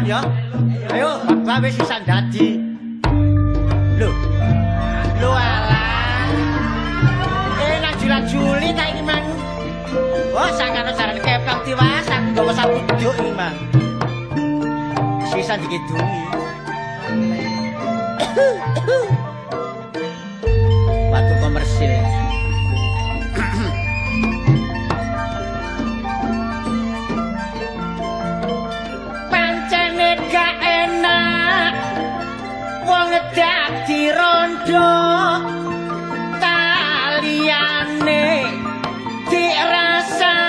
kon ya. Ayo, bapak wis sisan dadi. Lho. Lho alah. Nang jula-juli ta iki mang. Oh, sangkano jaran kepang tiwas aku nggawa sapu duk iki mang. Sisan dikidungi. Waktu komersil. Pancene gak enak wong dadi rondo taliyane dirasani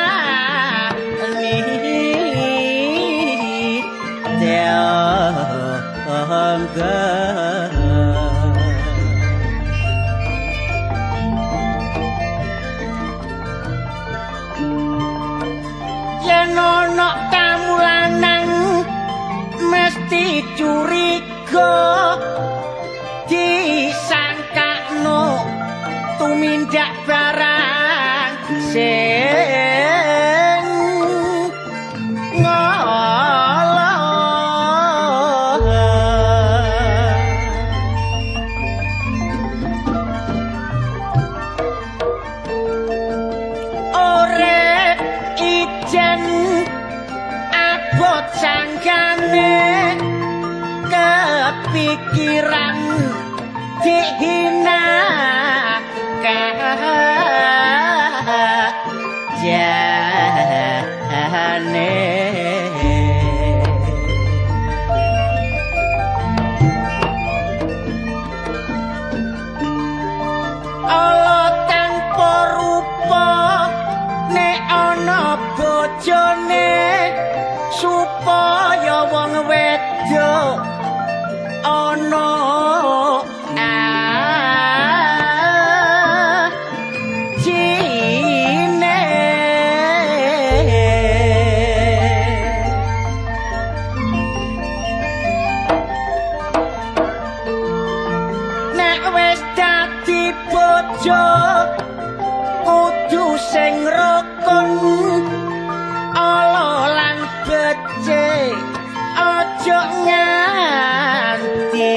teongga. Yen ana tamu lanang mesti curiga disangkakno tumindak barang sing ngolah. Ore ijen abot sanggane kepikiran dihina jane. Allah tanpa rupa nek ana bojone supaya wong wedok ana ajine. Nek wis dadi bojo kudu sing rukun ala lan becik aja nganti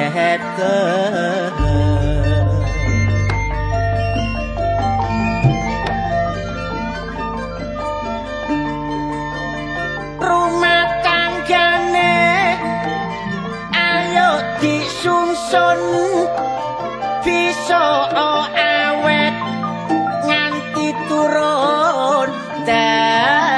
geter. Rumah tanggane ayo disungsun bisa awet nganti turun temurun.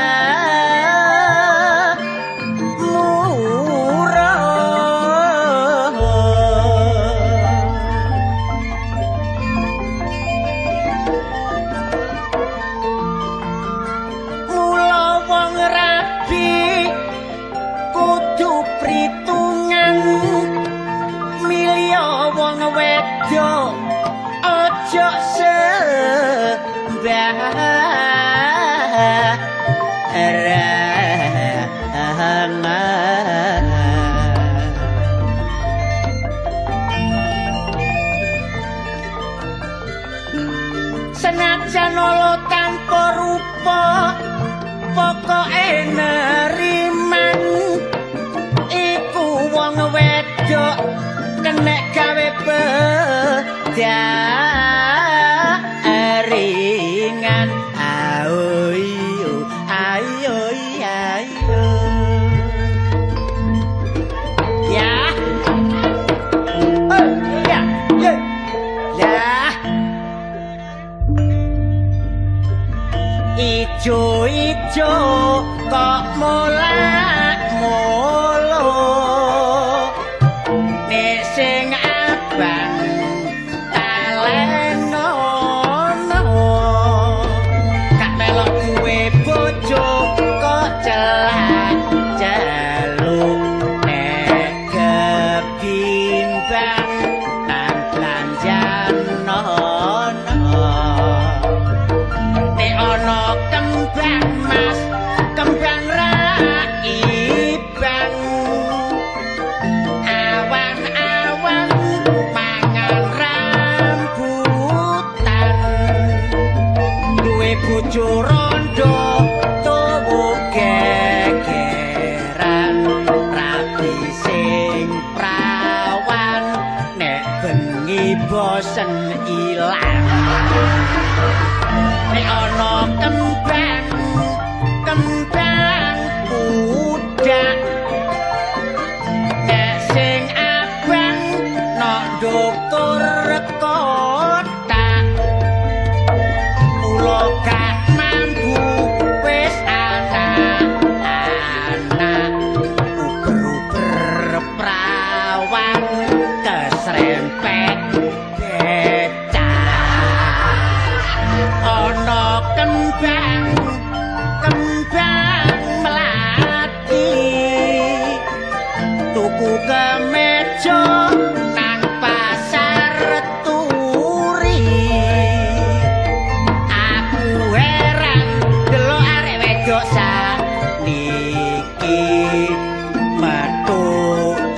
Mula wong rabi kudu pritungan milih wong wedok aja sembarangan. Senajan ala tanpa rupa pokoke neriman iku wong wedok kenek gawe pedaringan. Ayo ayo ayo ya ya ya ya. Ijo ijo kok molak molo nek sing abang talenono gak melok duwe bojo kok celak celuk nek kebimbang tan belanjanono nek ana kembang mas kembang raibang awan-awan mangan rambutan duwe bojo rondo. dadi sing prawan nek bengi bosen ilang. Nek ana kembang kembang pudak nek sing abang nok ndukur kotak mula gak mambu wis anak-anak uber-uber prawan kesrempet becak. Ana kembang kembang melati tuku kemeja nang pasar Turi. Aku heran delok arek wedok saniki metu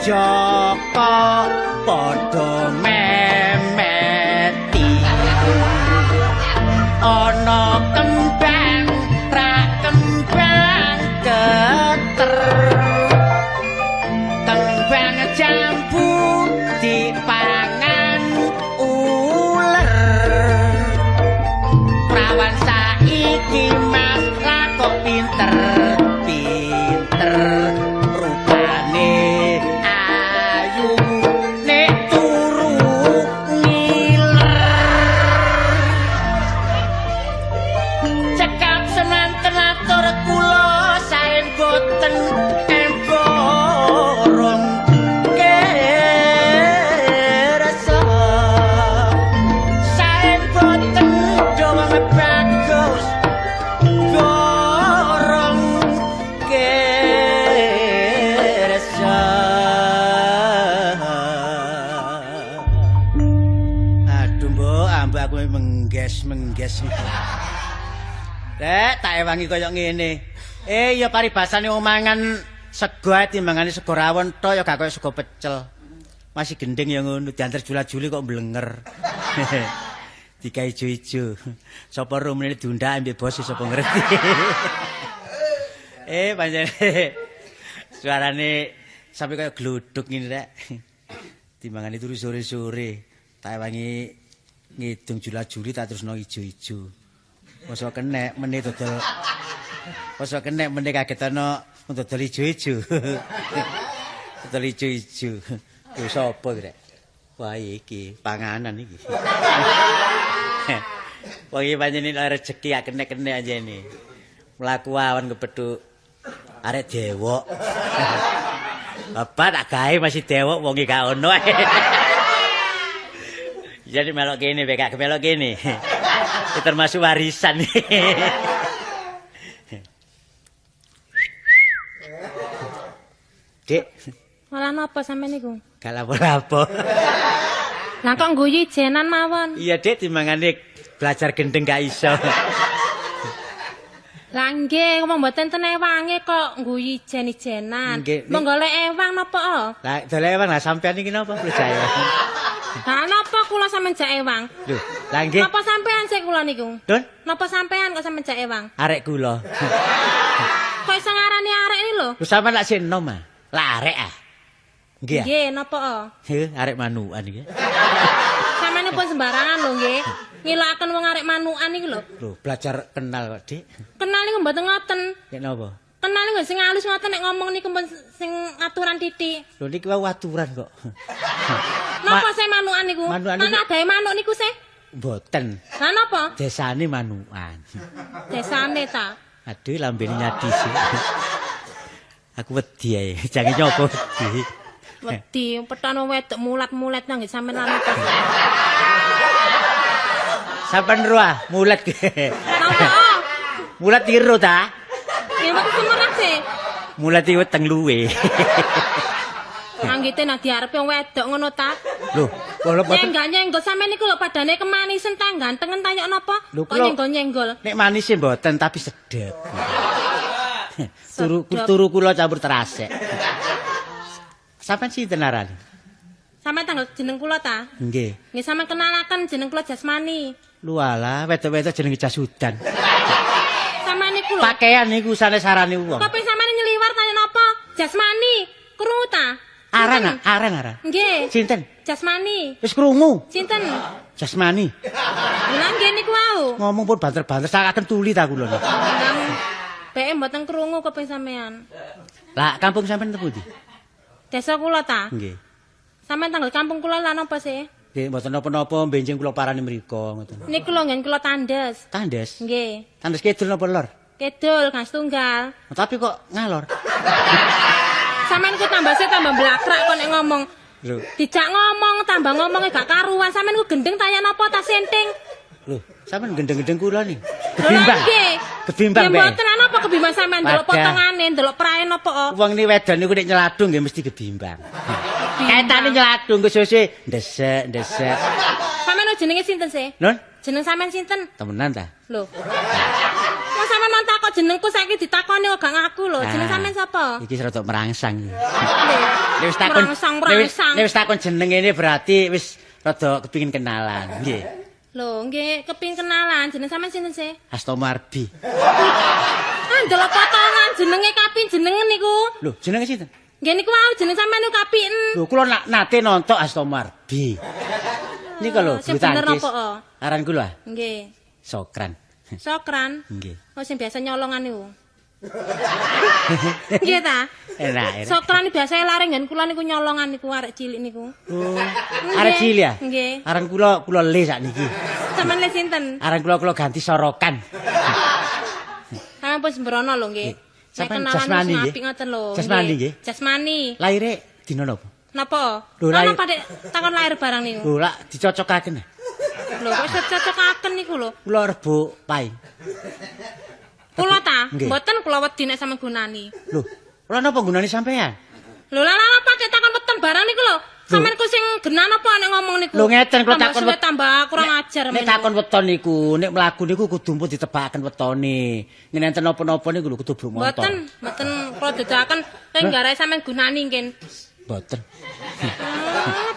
Joko padha memeti. Ana kembang ra kembang keter kembang jambu dipangan uler. Prawan saiki mas lah kok pinter pinter rupane ayu nek turu ngiler. Cekap semanten atur kula sae boten emborong kersa sae boten dawa bagus gorong kersa. Aduh mbok ambek aku mengges-mengges. Rek, tak ewangi kaya ngene. Ya paribasane wong mangan sego ae timbangane sego rawon tok ya gak kaya sego pecel. Masih gendeng ya ngono, diantar jula-juli kok mblenger. Digawe ijo-ijo. Sapa rumene diundak ambek bos sapa ngerti. Pancen suarane sampe kaya gluduk ngene rek. Timbangane turu sore-sore, tak ewangi ngidung jula-juli tak terusno ijo-ijo. Mosok kenek meneh dodol. Mosok kenek meneh kaget ana dodol ijo-ijo. Dodol ijo-ijo. Kuwi sapa iki rek? Wah iki panganan iki. Wong iki pancen rezeki gak kenek-kenek anjene. Mlaku awan kepethuk arek dewok. Bapak tak gawe masih dewok wong iki gak ono. Jadi melok kene, gak melok kene. Itu termasuk warisan. Dik, Malah napa sampean niku? Gak lapo-lapo. Lah kok ngguyu ijenan mawon? Iya, Dik, timbangane belajar gendeng gak iso. Lah nggih, wong mboten ten ewange kok ngguyu ijen-ijenan. Mong golek ewang napa? Lah golek ewang lah sampean iki napa percaya? Lah napa kula sampean jak ewang? Lho, lah nggih. Napa sampean sik kula niku? Dun? Napa sampean kok sampean jak ewang? Arek kula. Kok iso ngarani arek iki lho? Lho sampean lak sik enom ah. Lah arek ah. Nggih. Nggih, napa? Heh, arek manukan iki. Sampeyan pun sembarangan lho nggih. Ngilokaken wong arek manukan iki lho. Lho, belajar kenal kok, Dik. Kenal niku mboten ngoten. Nek napa? Kenal niku sing halus ngoten nek ngomong niku pun sing aturan titik. Lho niki wau aturan kok. Napa se manukan niku? Mana adahe manuk niku se? Mboten. Lah napa? Desane manukan. Desane ta? Aduh lambene nyadis. Aku wedi ae, jange nyoba wedi. Wedi, petane wedok mulat-mulet nang sampean lan apa? Sampean ruah mulat. Napa? Mulat tiru ta? Ya mboten semerap sih. Mulat iki weteng luwe. Anggite nak diarepe wong wedok ngono ta? Lho, kula mboten nyenggol-nyenggol sampean niku lho padane kemanisen ta gantengen ta yok napa? Kok nyenggol-nyenggol? Nek manis e mboten tapi sedep. Turu kula campur terasek. Sampean sinten arane? Sampeyan tanggal jeneng kula ta? Nggih. Nggih sampean kenalaken jeneng kula Jasmani. Lho alah, wedok-wedok jenenge Jasudan. Sampeyan niku lho. Pakaian niku sanes sarane wong. Kok sampeyan nyeliwar ta napa? Jasmani. Krungu ta? Aran, aran, aran. Nggih. Sinten? Jasmani. Wis krungu. Sinten? Jasmani. Lha nggih niku wau. Ngomong pun banter-banter sakaken tuli ta kula. Ndang beke mboten krungu kuping sampean. Lah kampung sampean teng pundi? Desa kula ta? Nggih. Sampean tanggal kampung kula lan napa sih? Nggih, mboten napa-napa benjing kula parani mriku ngoten. Niku lho nggen kula tandes. Tandes? Nggih. Tandes kidul napa lor? Kidul, Kang Tunggal. Tapi kok ngalor? Sampeyan ku tambah sih tambah blakrak kok nek ngomong. Lho. Dijak ngomong tambah ngomongnya gak karuan. Sampeyan ku gendeng tanya napa ta senting? Lho, sampeyan gendeng-gendeng kula nih. Kebimbang. Nggih. Kebimbang bae. Mboten ana apa kebimbang sampeyan ndelok potongane, ndelok prae napa? Wong ni wedon niku nek nyeladung nggih mesti kebimbang. Kaitane nyeladung ku suwe-suwe ndesek, ndesek. Sampeyan jenenge sinten sih? Nun? Jeneng sampeyan sinten? Temenan ta? Lho. Wong sampeyan mau takok jenengku saiki ditakoni kok gak ngaku lho. Jeneng sampeyan sapa? Iki rada merangsang. Nek wis takon merangsang. Nek wis takon jeneng ini berarti wis rada kepingin kenalan. Nggih. Lho, nggih kepingin kenalan. Jeneng sampeyan sinten sih? Hastomo Arbi. Ah, ndelok potongan jenenge kapin jenengen niku. Lho, jenenge sinten? Nggih niku wau jeneng sampeyan niku kapin. Lho, kula nate nonton Hastomo Arbi. Niku lho, bulu tangkis. Aran kula. Nggih. Sokran. Sokran? Nggih. Oh, sing biasa nyolongan niku. Nggih ta? Enak, enak. Sokran biasa lare nggen kula niku nyolongan niku arek cilik niku. Oh. Arek cilik ya? Nggih. Aran kula kula le sakniki. Sampeyan le sinten? Aran kula kula ganti Sorokan. Sampeyan pun sembrono lho nggih. Sampeyan Jasmani nggih. Ngoten lho. Jasmani nggih. Jasmani. Lahire dina napa? Napa? Lho napa Dik takon lahir barang niku? Lho lak dicocokaken. Lho kok iso cocokaken niku lho? Kula Rebo Paing. Kula ta? Mboten kula wedi nek sampeyan gunani. Lho, kula napa gunani sampean? Lho lha napa Dik takon weton barang niku lho? Sampeyan ku sing genan apa nek ngomong niku? Lho ngeten kula takon tambah kurang ajar. Nek takon weton niku, nek mlaku niku kudu pun ditebakaken wetone. Nek enten napa-napa niku lho kudu bruk montor. Mboten, mboten kula dadakan nek garae sampeyan gunani nggih. Mboten.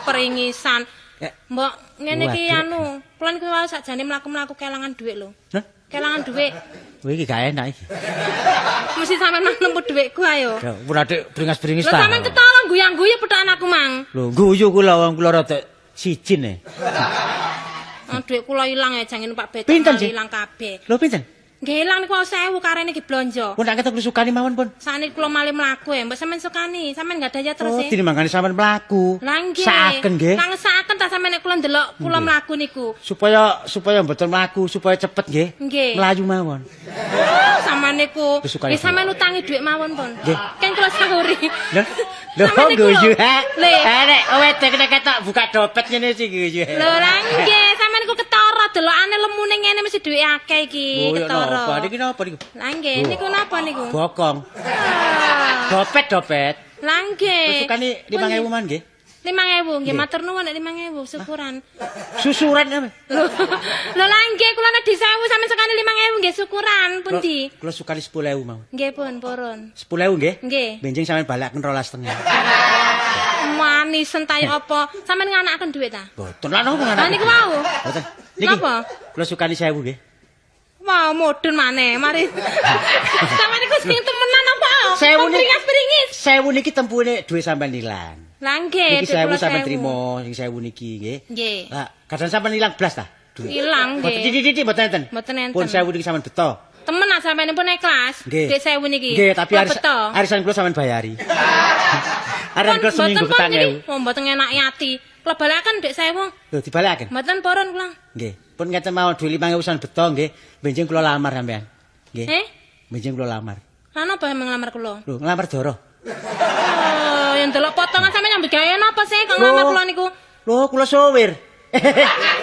Peringisan. Mbok ngene iki anu, kula niku wae sakjane mlaku-mlaku kelangan dhuwit lho. Hah? Kelangan dhuwit. Kowe iki gak enak iki. Mesti sampean nemu dhuwitku ayo. Ya, ora dik bringas-bringis ta. Lho sampean ketara guyang-guyu pethokan aku mang. Lho guyu kula wong kula rada sijin e. Dhuwit kula ilang ya jange numpak becak ilang kabeh. Lho pinten? Nggih ilang niku 1000 karene iki blonjo. Pun tak ketok sukani mawon pun. Sakniki kula malih mlaku ya, mbok sampean sukani. Sampean enggak daya terus e. Oh, tinimbangane sampean mlaku. Lah nggih. Saken nggih. Lah saken ta sampean nek kula ndelok kula mlaku niku. Supaya mboten mlaku, supaya cepet nggih. Nggih. Mlayu mawon. Sampean niku. Nggih sampean utangi dhuwit mawon pun. Kan kula sahuri. Lho, lho guyu ha. Nek wedok nek ketok buka dompet ngene sih guyu. Lho lah nggih, sampean niku ketara delokane lemune ngene mesti dhuwit akeh iki, ketara. Napa niki napa niku? Lah nggih, niku napa niku? Bokong. Dopet, dopet. Lah nggih. Sukani 5000 man nggih. 5000 nggih, matur nuwun nek 5000 syukuran. Susuran apa? Lho lah nggih, kula nek di 1000 sampeyan sukani 5000 nggih syukuran pundi? Kula sukani 10000 mawon. Nggih pun, purun. 10000 nggih? Nggih. Benjing sampeyan balakaken 12,5. Manisen ta apa? Sampeyan nganakaken dhuwit ta? Mboten lah napa nganakaken. Lah niku wau. Mboten. Niki. Napa? Kula sukani 1000 nggih. Wah, mudun maneh. Mari. Sampeyan niku sing temenan apa? Sewu niki pringis. 1000 niki tempune dhuwit sampeyan ilang. Lah nggih, niki 1000 sampeyan trimo, sing 1000 niki nggih. Nggih. Lah, kadang sampeyan ilang blas ta? Ilang nggih. Mboten titik-titik mboten enten. Mboten enten. Pun 1000 niki sampeyan beto. Temen ah sampeyan pun ikhlas. Dhuwit 1000 niki. Nggih, tapi arisan kula sampeyan bayari. Arisan kula seminggu petang ewu. Oh, mboten ngenaki ati. Kula balakaken dhuwit 1000. Lho, dibalakaken? Mboten purun kula. Nggih. Pun ngeten mawon dhuwit 5000 sampeyan beto nggih. Benjing kula lamar sampeyan. Nggih. Benjing kula lamar. Lah napa sampeyan nglamar kula? Lho, nglamar Doro. Oh, yang delok potongan sampeyan nyambut gawe napa sih kok nglamar kula niku? Lho, kula sopir.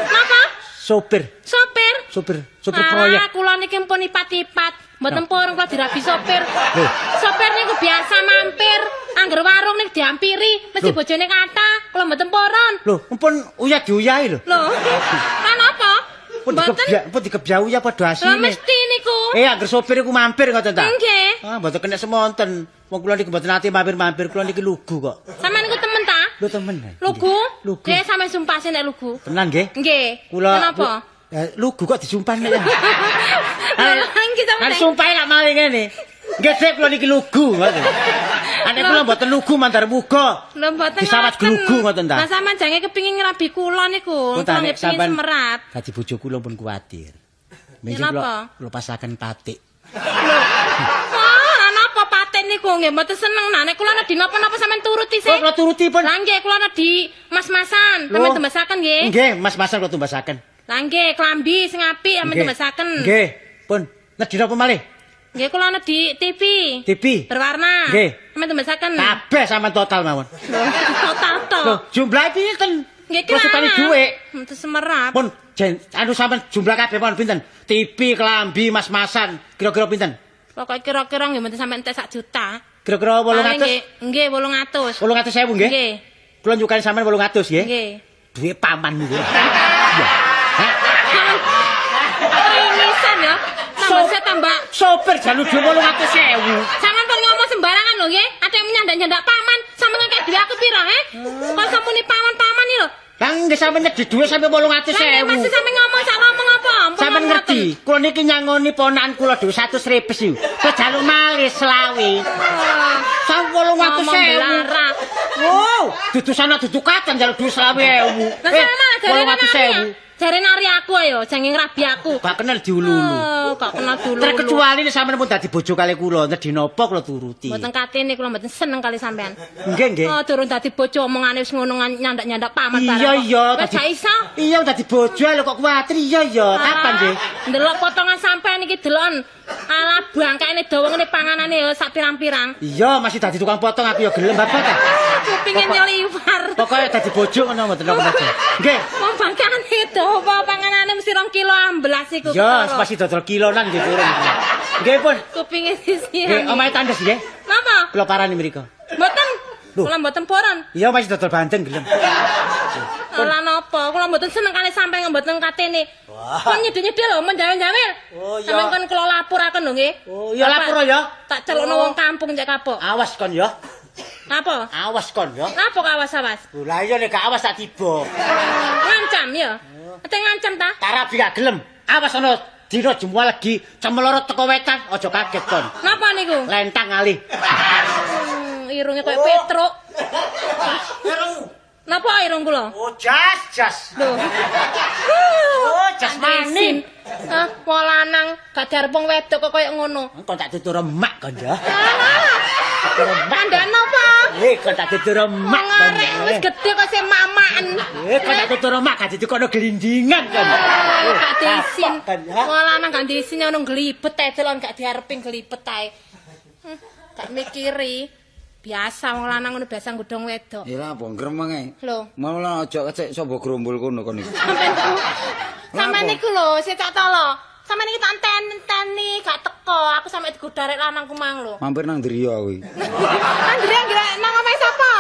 Napa? Sopir. Sopir? Sopir, sopir proyek. Ah, kula niki pun ipat-ipat. Mboten purun kula dirabi sopir. Sopir niku biasa mampir, angger warung niku diampiri, mesti bojone kathah. Kula mboten purun. Lho, pun uyah diuyahi lho. Lho. Lah napa? Pun dikebyah uyah padha asine. Lah mesti niku. Angger sopir iku mampir ngoten ta? Nggih. Ah, mboten kena semonten. Wong kula niku mboten nate mampir-mampir, kula niki lugu kok. Sampeyan niku temen ta? Lho temen. Lugu? Lugu. Nggih, sampeyan sumpah sih nek lugu. Tenan nggih? Nggih. Kula kenapa? Lugu kok disumpah nek. Lha nggih sampeyan. Kan sumpah lak maling ngene. Nggih, Dek, kula niki lugu ngoten. Nek kula mboten lugu mandar muga. Lho mboten. Disawat glugu ngoten ta. Lah sampean jange kepingin ngrabi kula niku. Kula nggih pengin semerap. Dadi bojo kula pun kuwatir. Benjing kula pasaken patik. Lho. Wah, napa patik niku nggih mboten seneng. Nah nek kula nedhi napa-napa sampean turuti sih. Kula turuti pun. Lah nggih kula nedhi mas-masan, sampean tumbasaken nggih. Nggih, mas-masan kula tumbasaken. Lah nggih, klambi sing apik sampean tumbasaken. Nggih, pun. Nedhi napa malih? Nggih kula nedhi TV. TV berwarna. Nggih. Sampeyan tumbasaken. Kabeh sampean total mawon. Total to. Lho, jumlahe pinten? Nggih kula sukani dhuwit. Mboten semerap. Pun anu sampean jumlah kabeh mawon pinten? TV, kelambi, mas-masan, kira-kira pinten? Pokoke kira-kira nggih mboten sampe entek 1 juta. Kira-kira 800? Nggih, 800. 800.000 nggih? Nggih. Kula nyukani sampean 800 nggih. Nggih. Dhuwit paman niku. Iya. Ringisan ya. Tambah tambah sopir jaluk dhuwit 800.000. Sampeyan pun ngomong sembarangan lho nggih. Ate nyandak-nyandak paman, sampeyan ngekek dhuwit aku pira, he? Kok samuni paman-paman iki lho. Lah nggih sampeyan nyedhi dhuwit sampe 800.000. Lah masih sampeyan ngomong sak ngomong apa? Sampeyan ngerti, kula niki nyangoni ponakan kula dhuwit 100 repes iki. Kok jaluk malih selawe. Sampe 800.000. Wow, dudu sana dudu kacan jaluk dhuwit 20.000. Lah sampeyan malah jare 800.000. Jare nari aku ayo, jange ngrabi aku. Gak kenal diululu. Oh, gak kenal diululu. Terkecuali nek sampeyan pun dadi bojo kali kula, nedhi napa kula turuti. Mboten katene kula mboten seneng kali sampean. Nggih, nggih. Oh, durung dadi bojo omongane wis ngono nyandak-nyandak paman barang. Iya, iya, wis gak iso. Iya, dadi bojo lho kok kuwatir. Iya, iya. Kapan nggih? Ndelok potongan sampean iki delon. Ala bangkaine dawa ngene panganane ya sak pirang-pirang. Iya, masih dadi tukang potong aku ya gelem bapak ta. Kupinge nyeliwar. Pokoke dadi bojo ngono mboten napa-napa. Nggih. Wong bangkane dawa panganane mesti 2 kilo ambelas iku. Ya, pasti dodol kilonan nggih purun. Nggih pun. Kupinge sisi. Nggih, omahe tandes nggih. Napa? Kula parani mriku. Mboten. Kula mboten poron. Iya, masih dodol bandeng gelem. Lah napa? Kula mboten seneng kali sampeyan mboten katene. Kon nyedhi-nyedhi lho, menjawil-jawil. Oh iya. Sampeyan kon kula lapuraken lho nggih. Oh iya lapor ya. Tak celukno wong kampung cek kapok. Awas kon ya. Napa? Awas kon ya. Napa kok awas-awas? Lho lah iya nek gak awas tak tiba. Ngancam ya. Ate ngancam ta? Tarabi gak gelem. Awas ana dina Jumat legi cemeloro teko wetan, aja kaget kon. Napa niku? Lentang alih. Irunge koyo Petruk. Napa irung kula? Oh, jas, jas. Lho. Oh, jas maning. Ah, wong lanang gak diarep wong wedok kok koyo ngono. Kon tak tutur emak kon ya. Alah. Kandhane apa? Kon tak tutur emak kon. Arek wis gedhe kok sing mamaan. Kon tak tutur emak gak ditukono glindingan kon. Gak diisin. Wong lanang gak diisin ngono glibet ae delon gak diarepin glibet ae. Gak mikiri. Biasa wong lanang ngono biasa nggodhong wedok. Ya lha apa gremeng ae. Lho. Malah aja kecek sapa grombol kono kon iku. Sampeyan niku lho, sing tak tolo. Sampeyan iki tak enteni gak teko. Aku sampe digodha arek lanangku mang lho. Mampir nang Driya kuwi. Nang Driya ngira nang omahe sapa?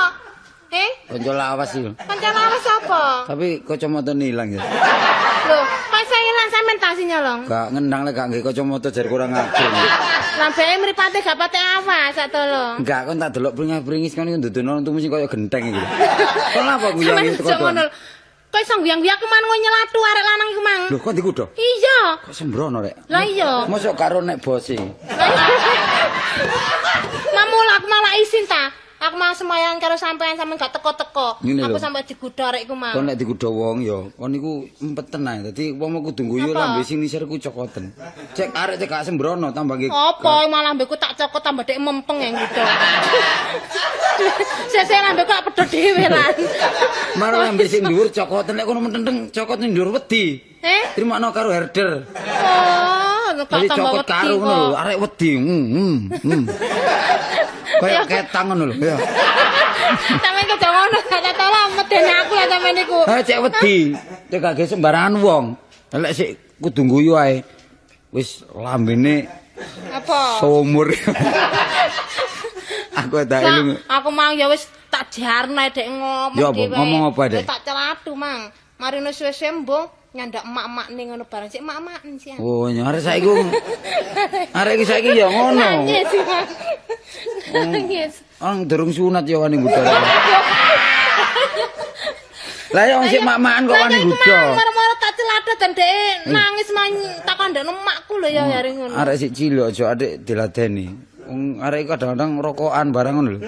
Heh? Kanca lawas iki. Kanca lawas sapa? Tapi kacamatane ilang ya. Lho, kok iso ilang sampean ta sing nyolong? Gak ngendang lek gak nggih kacamata jar kurang ajar. Lambeke mripate gak patek awas sak tolo. Enggak, kon tak delok pringis-pringis kon iku ndudono untumu sing kaya genteng iki. Kon lha apa guyang teko ngono. Kok iso guyang-guyang aku mang nyelatu arek lanang iku mang. Lho, kok dikudo? Iya. Kok sembrono rek? Lah iya. Mosok karo nek bose. Mamul aku malah isin ta. Aku mau semayan karo sampean sampean gak teko-teko. Aku sampe digodha arek iku mang. Kon nek digodha wong ya, kon niku empeten ae. Dadi wong kudu guyu lambe sing nisir ku cokoten. Cek arek cek gak sembrono tambah nggih. Apa malah lambeku tak cokot tambah dek mempeng yang gitu. Sesek lambeku tak pedhot dhewe lan. Malah lambe sing dhuwur cokoten nek kono mententeng cokot ning dhuwur wedi. Eh? Trimakno karo herder. Oh, kok tambah wedi. Karo ngono lho, arek wedi. Kayak ketang ngono lho. Ya. Sampeyan kok ngono gak tau medeni aku lah sampeyan niku. Ha cek wedi. Cek gak sembarangan wong. Lek sik kudu guyu ae. Wis lambene apa? Sumur. Aku tak eling. Aku mang ya wis tak jarno dek ngomong dhewe. Ngomong apa dek? Tak celatu mang. Marino suwe-suwe mbung nyandak emak-emak ning ngono barang sik emak-emakan sih. Oh, arek saiki. Arek iki saiki ya ngono. Nangis. Nangis. Orang durung sunat ya wani nggodha. Lah ya wong sik mak-makan kok wani nggodha. Moro-moro tak celada dan dhek nangis mang tak kandhane emakku lho ya arek ngono. Arek sik cilik aja adik diladeni. Wong arek kadang-kadang rokokan barang ngono lho.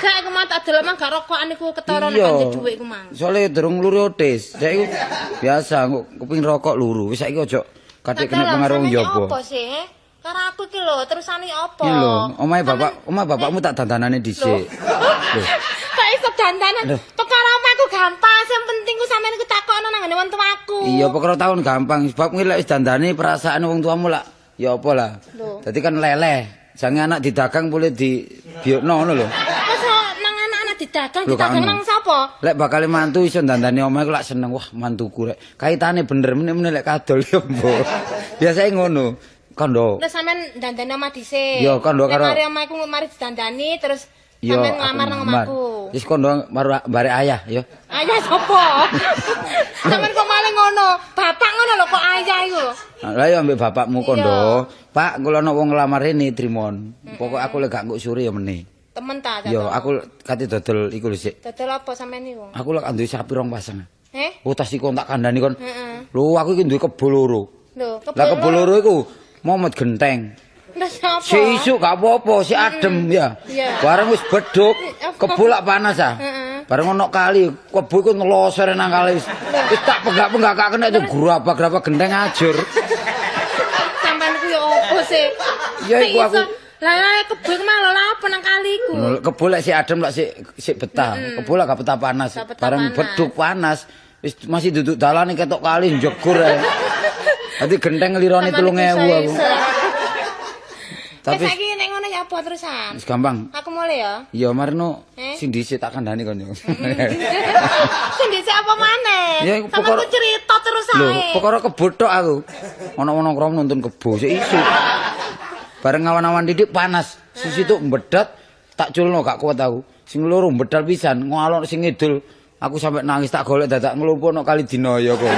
Gak aku mah tak delok mah gak rokokan iku ketara nek kanthi dhuwit iku mang. Soale durung luru otis. Saiki biasa kok kepengin rokok luru. Wis saiki aja katik kena pengaruh wong njaba. Apa sih? Karo aku iki lho, terusane apa? Iki lho, omahe bapak, omah bapakmu tak dandanane dhisik. Lho. Kok iso dandanan? Perkara omahku gampang, sing penting ku sampean iku takokno nang ngene wong tuaku. Iya, perkara tahun gampang. Sebab ngi lek wis dandane perasaan wong tuamu lak ya apa lah. Dadi kan leleh. Jangan anak didagang boleh di biokno ngono lho. Wis nang anak-anak didagang, didagang nang sapa? Lek bakal mantu iso dandane omahe ku lak seneng. Wah, mantuku rek. Kaitane bener meneh-meneh lek kadol ya mbok. Biasane ngono. Kondo. Terus sampean dandani omah dhisik. Iya, kondo karo. Mari omah iku mari didandani terus sampean nglamar nang omahku. Wis kondo bare ayah ya. Ayah sapa? Sampean kok malah ngono. Bapak ngono lho kok ayah iku. Lah ya ambek bapakmu kondo. Pak, kula ana wong nglamar rene trimon. Pokoke aku lek gak nguk sure ya meneh. Temen ta? Ya, aku kate dodol iku lho sik. Dodol apa sampean niku? Aku lek duwe sapi rong pasang. Heh? Oh, tas iku tak kandhani kon. Heeh. Lho, aku iki duwe kebo loro. Lho, kebo. Lah kebo loro iku momot genteng. Terus apa? Si isuk gak apa-apa, si adem ya. Bareng wis beduk, kebo lak panas ah. Bareng ono kali, kebo iku ngelosor nang kali. Wis tak penggak-penggak gak kena itu gerabak-gerabak genteng ajur. Sampean ku ya opo sih? Ya iku aku. Lah kebo iku malah lha apa nang kali iku? Kebo lek si adem lak si betah. Kebo lak gak betah panas. Bareng beduk panas, wis masih duduk dalane ketok kali njegur ae. Dadi genteng nglirone 3000 aku. Tapi saiki nek ngono ya apa terusan? Wis gampang. Aku mulai ya. Iya, marno sing dhisik tak kandhani kon yo. Sing dhisik apa maneh? Ya iku perkara cerita terus ae. Lho, perkara kebo tok aku. Ono-ono krom nonton kebo sik isuk. Bareng awan-awan didik panas. Sisi tuk mbedat tak culno gak kuat aku. Sing loro mbedal pisan, ngalor sing ngidul. Aku sampe nangis tak golek dadak nglumpuk nok kali Dinoyo kok.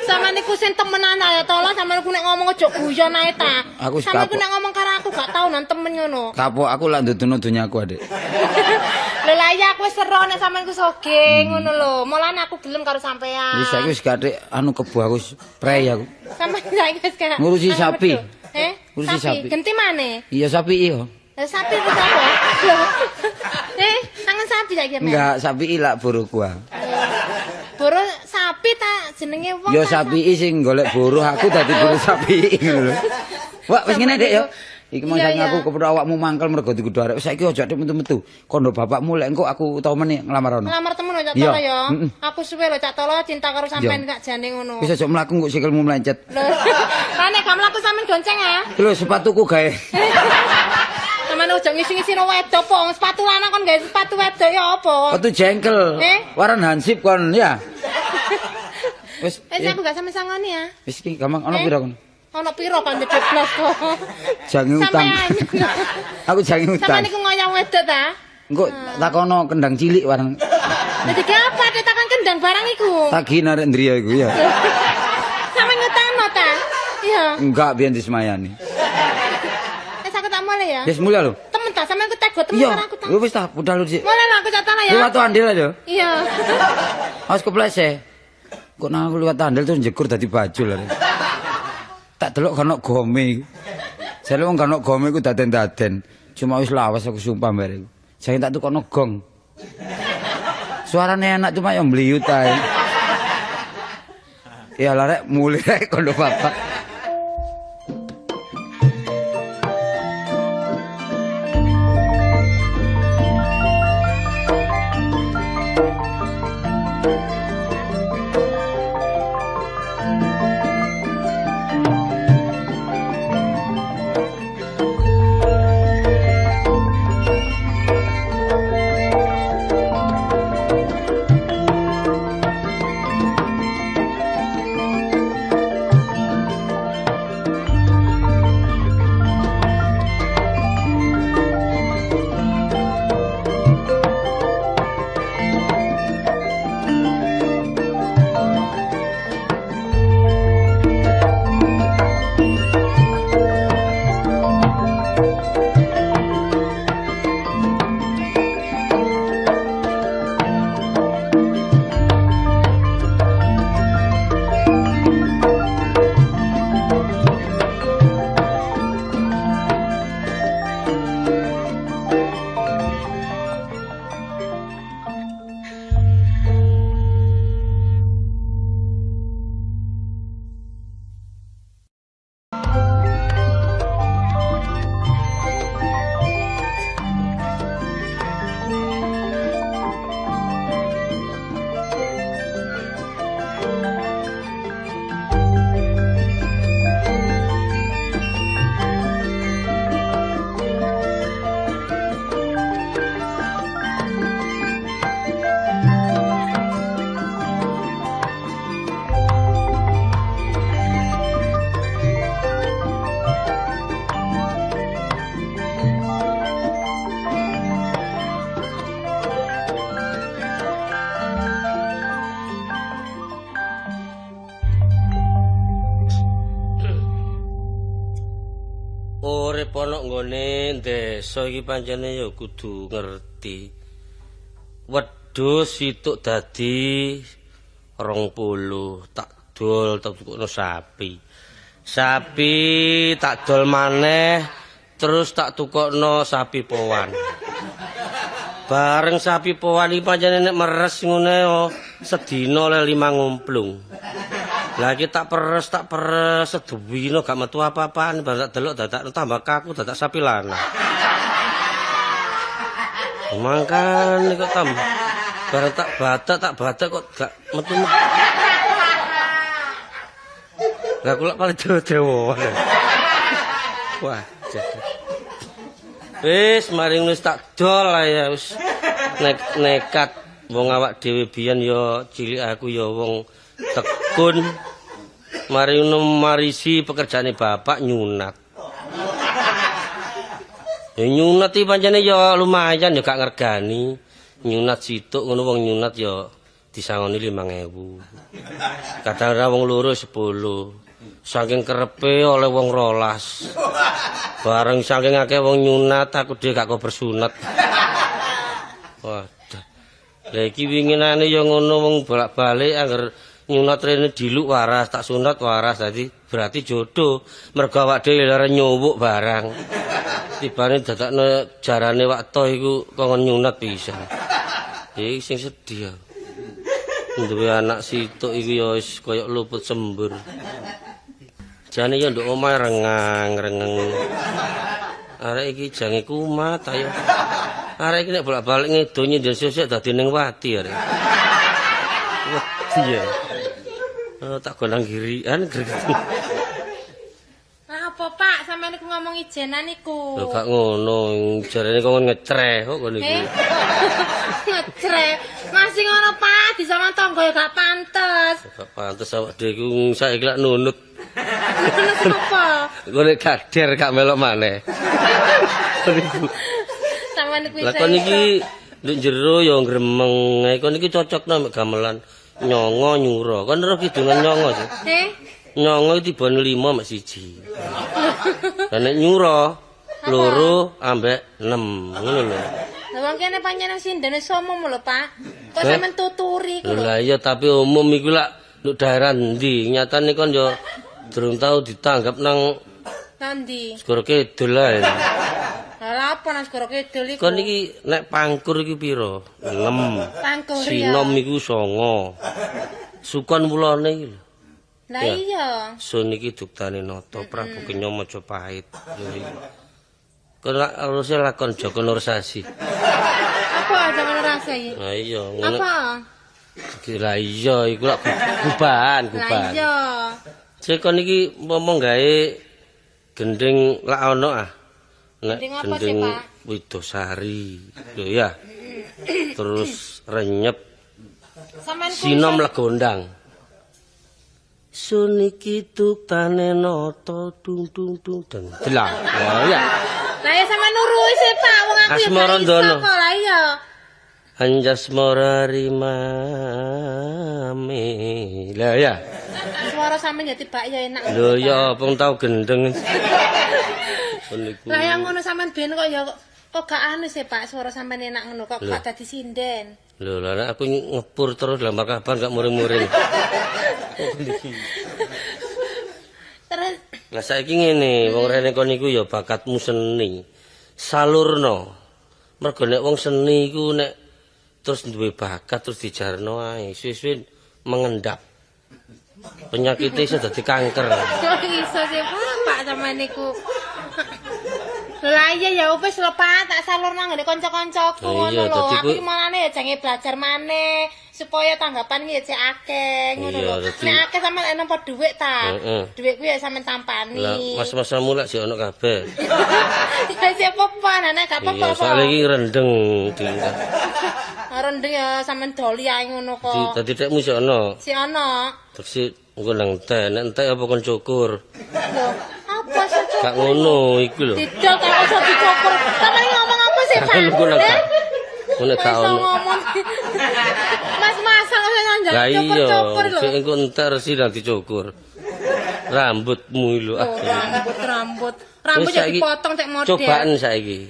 Sampeyan niku sing temenan ae tolong sampeyan ku nek ngomong aja guyon ae ta. Sampeyan ku nek ngomong karo aku gak tau nang temen ngono. Kapok aku lak ndudono donyaku, Adik. Lho lah iya aku wis sero nek sampeyan ku soge ngono lho. Mulane aku gelem karo sampeyan. Wis saiki wis gathik anu kebo aku wis prei aku. Sampeyan saiki wis gak ngurusi sapi. Heh? Ngurusi sapi. Genti maneh? Iya sapi iya. Lah sapi ku sapa? Lho. Angen sapi saiki. Enggak, sapi ilak buruh gua. Buruh sapi ta jenenge wong. Ya sapi sing golek buruh aku dadi buruh sapi ngono lho. Wah, wis ngene Dik ya. Iki mau saking aku kepethuk awakmu mangkel mergo dikudu arek. Saiki aja dik metu-metu. Kondo bapakmu lek engko aku tau meneh nglamar ono. Nglamar temen lho Cak Tolo ya. Aku suwe lho Cak Tolo cinta karo sampean gak jane ngono. Wis aja mlaku kok sikilmu mlencet. Lho. Lah nek gak mlaku sampean gonceng ah. Lho sepatuku gawe. Sampeyan ojo ngisi-ngisi no wedok po, sepatu lanang kon gawe sepatu wedok ya apa? Sepatu jengkel. Waran hansip kon ya. Wis. Wis aku gak sampe sangoni ya. Wis iki gampang ana pira kon? Ana pira kon ndek blas kok. Jange utang. Aku jange utang. Sampeyan niku ngoyong wedok ta? Engko takono kendang cilik warang. Dadi apa takon kendang barang iku? Tagih arek ndriya iku ya. Sampeyan ngutangno ta? Iya. Enggak biyen disemayani. Wis aku tak mulai ya. Wis mulai lho. Temen ta sampeyan ku tego temen karo aku ta. Iya wis ta budal lho sik. Mulai lho aku tak tanah ya. Liwat andil aja. Iya. Awas keplese. Kok nang aku liwat andil terus njegur dadi bajul lho. Tak delok gak ono gome iku. Jare wong gak ono gome iku daden-daden. Cuma wis lawas aku sumpah mbare iku. Jangan tak tukokno gong. Suarane enak cuma yang mliyut ae. Ya lah rek mulih rek kondo bapak. desa iki pancene ya kudu ngerti. Wedhus situk dadi 20, tak dol tak tukokno sapi. Sapi tak dol maneh terus tak tukokno sapi powan. Bareng sapi powan iki pancene nek meres ngene sedina oleh 5 ngumplung. Lah iki tak peres seduwino gak metu apa-apaan, bareng tak delok dadak tambah kaku dadak sapi lanang. Mangkane kok tambah bareng tak badak kok gak metu. Lah kula paling dewa-dewa. Wah, jagat. Wis mari wis tak dol ya wis nekat wong awak dhewe biyen ya cilik aku ya wong tekun. Mari marisi pekerjaane bapak nyunat. Ya nyunat iki pancene ya lumayan ya gak ngergani. Nyunat situk ngono wong nyunat ya disangoni 5.000. Kadang-kadang wong loro 10. Saking kerepe oleh wong 12. Bareng saking akeh wong nyunat aku dhewe gak kok bersunat. Waduh. Lah iki winginane ya ngono wong bolak-balik angger nyunat rene diluk waras, tak sunat waras dadi berarti jodoh. Mergo awak dhewe lara nyuwuk barang. Tibane dadakno jarane wak to iku kongkon nyunat pisan. Iki sing sedih. Duwe anak situk iku ya wis kaya luput sembur. Jane ya nduk omahe rengang-rengeng. Arek iki jange kumat ayo. Arek iki nek bolak-balik ngedo nyindir sesuk dadi ning wati arek. Wedi ya. Tak gondang girian greget. Lah apa Pak, sampeyan niku ngomong ijenan niku? Lho gak ngono, jarene kok ngecreh kok ngono iku. Ngecreh. Masih ngono Pak, disama tangga ya gak pantes. Gak pantes awak dhewe iku saiki lak nunut. Nunut apa? Engko nek gader gak melok maneh. Sampeyan niku Lah kon iki nduk jero ya gremeng. Kon iki cocokno mek gamelan nyongo nyura. Kon ero kidungan nyongo sih. Heh. Nyongo iki tibane 5 mek 1. Lah nek nyura 2 ambek 6 ngono lho. Lah wong kene panjenengan sindene umum lho, Pak. Kok sampean tuturi iku lho. Lah iya tapi umum iku lak nduk daerah endi? Nyatane kon yo durung tau ditanggap nang Nandi? Segara Kidul ae. Lah apa nang Segara Kidul iku? Kon iki nek pangkur iki pira? 6. Pangkur ya. Sinom iku 9. Sukon wulane iki lho. Lah iya. Sun iki duktane Nata Prabu Kenya Majapahit. Kon lak haruse lakon Joko Nursasi. Apa Joko Nursasi? Lah iya ngono. Apa? Lah iya iku lak gubahan, gubahan. Lah iya. Cek kon iki umpama gawe gending lak ono ah. Nek gending Widosari. Lho ya. Terus renyep. Sinom legondang. Sun iki tuktane nata dung dung dung deng. Delang. Lah ya. Lah ya sampean nuruhi sih Pak, wong aku ya gak iso kok. Lah iya. Anjasmara rimame. Lah ya. Suara sampean ya tibak ya enak. Lho ya apa tau gendeng. Lah yang ngono sampean ben kok ya kok gak anu sih Pak, suara sampean enak ngono kok gak dadi sinden. Lho lah aku ngepur terus lah kapan gak muring-muring. Terus lah saiki ngene, wong rene kon iku ya bakatmu seni. Salurno. Mergo nek wong seni iku nek terus duwe bakat terus dijarno ae, suwe-suwe mengendap. Penyakite iso dadi kanker. Kok iso sih Pak sampean niku. Lah iya ya wis lho Pak, tak salurno nang nggone kanca-kancaku ngono lho. Aku iki malane ya jange belajar maneh supaya tanggapan iki ya cek akeh ngono lho. Nek akeh sampean nampa dhuwit ta. Dhuwit kuwi ya sampean tampani. Lah mas-masamu lak sik ono kabeh. Ya sik apa-apa, nek gak apa-apa. Iya, soalé iki rendeng. Rendeng ya sampean doli ae ngono kok. Dadi tekmu sik ono. Sik ono. Terus engko nang entek, nek entek apa kon cukur? Lho, apa sih cukur? Gak ngono iku lho. Didol kok iso dicukur. Sampeyan ngomong apa sih, Pak? Ngono gak ono. Mas-masan kok nang cukur-cukur lho. Lah iya, engko entek resi nang dicukur. Rambutmu lho. Rambut, rambut. Rambut ya dipotong cek model. Cobaan saiki.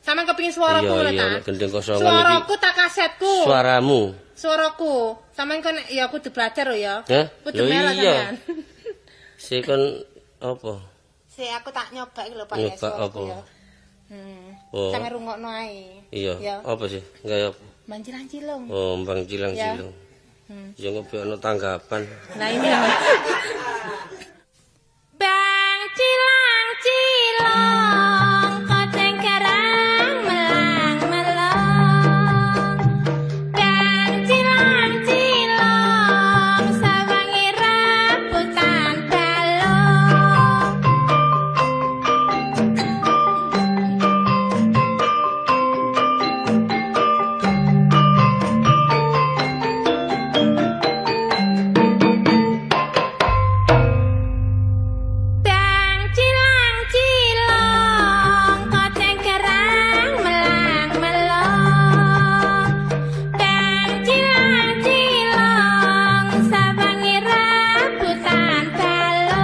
Sampeyan kepengin suaraku ngono ta? Iya, gending kosongan iki. Suaraku tak kasetku. Suaramu. Suaraku. Sampeyan kon ya kudu belajar lho ya. Kudu melok sampeyan. Sik kon apa? Sik aku tak nyoba iki lho Pak ya suaraku ya. Sampe rungokno ae. Iya. Apa sih? Gawe apa? Bang cilang-cilung. Oh, bang cilang-cilung. Ya ngopi ono tanggapan. Nah ini lho. Bang cilang-cilung koceng kerang melang-melong. Bang cilang-cilung sawangi rambutan balung. Bang cilang-cilung koceng kerang melang-melong. Bang cilang-cilung sawangi rambutan balung.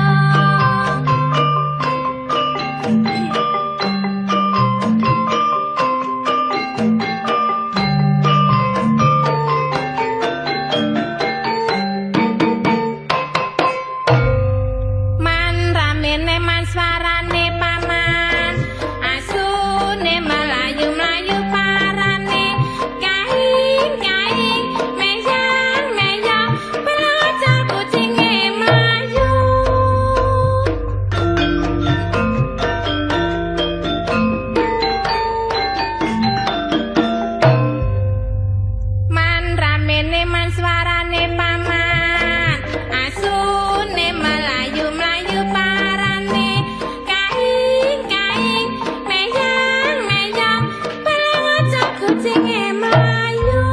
Man ramene man suarane paman, asune melayu-melayu parane, kaing-kaing meyang-meyang belajar kucinge mlayu. Man ramene man suarane paman, asune melayu-melayu parane, kaing-kaing meyang-meyang belajar kucinge mlayu.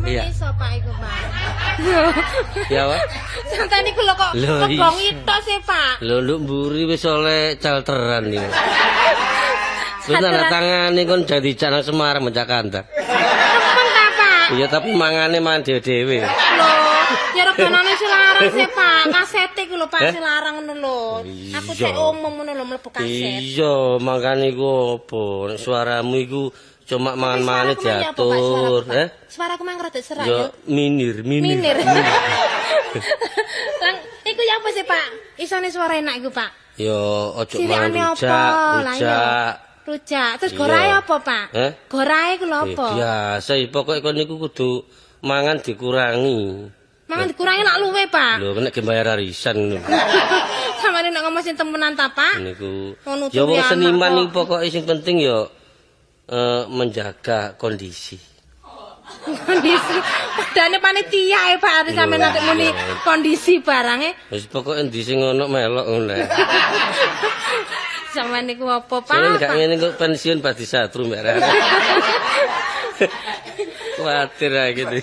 Iya. Iso Pak iku Pak. Ya, Pak. Sampeyan niku lho kok kebongi tok sih Pak. Lho nduk mburi wis oleh calteran iki. Wis tanda tangane kon dadi canang Semarang Jakarta. Temen ta Pak? Iya tapi mangane mangan dhewe-dhewe. Lho, ya reganane sing larang sih Pak. Kasete iku lho Pak sing larang ngono lho. Aku cek umum ngono lho mlebu kaset. Iya, mangkane iku apa? Nek suaramu iku cuma mangan-mangane diatur, eh? Suaraku mang rada serak ya. Minir, minir. Minir. Lang, iku ya apa sih Pak? Isone suara enak iku Pak. Ya ojo mangan rujak, rujak. Rujak. Terus gorae apa Pak? Gorae iku lho apa? Biasa, pokoke kon niku kudu mangan dikurangi. Mangan dikurangi lak luwe Pak. Lho nek bayar arisan ngono. Samane nek ngomong sing temenan ta Pak? Niku. Ya wong seniman niku pokoke sing penting ya menjaga kondisi. Kondisi. Padane panitia e Pak arep sampeyan nanti muni kondisi barange. Wis pokoke endi sing ono melok ngono. Sampeyan niku apa Pak? Sampeyan gak ngene kok pensiun padi satru mbak Rara. Kuwatir ae gitu.